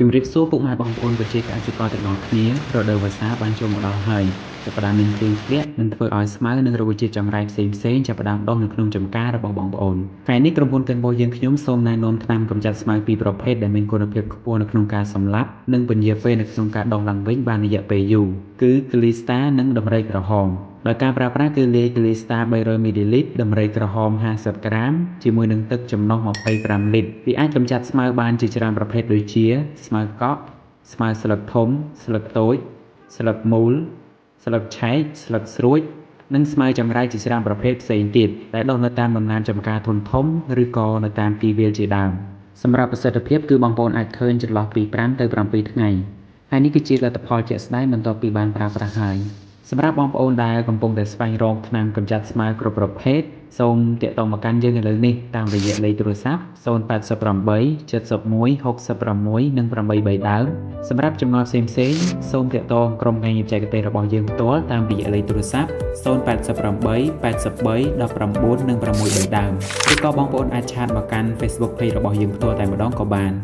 ជំរាបសួរពុកម៉ែបងប្អូនប្រជាកសិករទាំងអស់គ្នារដូវវស្សាបានចូលមកដល់ហើយចាប់ផ្ដើមមានភ្លៀងធ្លាក់និងធ្វើឲ្យស្មៅនិងរុក្ខជាតិចង្រៃផ្សេងៗចាប់ផ្ដើមដុះនៅក្នុងចម្ការរបស់បងប្អូនថ្ងៃនេះក្រុមហ៊ុនកិនរបស់យើងខ្ញុំសូមណែនាំថ្នាំកម្ចាត់ស្មៅពីរប្រភេទដែលមានគុណភាពខ្ពស់នៅក្នុងការសម្លាប់និងពន្យាពេលនៅក្នុងការដុះឡើងវិញបានរយៈពេលយូរគឺ គ្លីស្តា និងដំរីក្រហមដោយការប្រើប្រាស់គឺលាយ គ្លីស្តា 300 មីលីលីត្រដំរីក្រហម 50 ក្រាមជាមួយនឹងទឹកចំណុះ 25 លីត្រវាអាចកម្ចាត់ស្មៅបានជាច្រើនប្រភេទដូចជា ស្មៅកក់ ស្មៅស្លឹកធំ ស្លឹកតូច ស្លឹកមូល ស្លឹកឆែក ស្លឹកស្រួច និងស្មៅចង្រៃជាច្រើនប្រភេទផ្សេងទៀតដែលដុះនៅតាមដំណាំចម្ការធំធំឬក៏នៅតាមទីវាលជាដើមសម្រាប់ប្រសិទ្ធភាពគឺបងប្អូនអាចឃើញចន្លោះពី5ទៅ7ថ្ងៃហើយនេះគឺជាលទ្ធផលជាក់ស្ដែងបន្ទាប់ពីបានប្រើប្រាស់ហើយសម្រាប់បងប្អូនដែលកំពុងតែស្វែងរកថ្នាំកម្ចាត់ស្មៅគ្រប់ប្រភេទសូមទាក់ទងមកកាន់យើងឥឡូវនេះតាមរយៈលេខទូរស័ព្ទ088 71 66និង83ដើមសម្រាប់ចម្ងល់ផ្សេងៗសូមទាក់ទងក្រុមការងារបច្ចេកទេសរបស់យើងផ្ទាល់តាមរយៈលេខទូរស័ព្ទ088 83 19និង63ដើមឬក៏បងប្អូនអាច chat មកកាន់ Facebook Page របស់យើងផ្ទាល់តែម្ដងក៏បាន។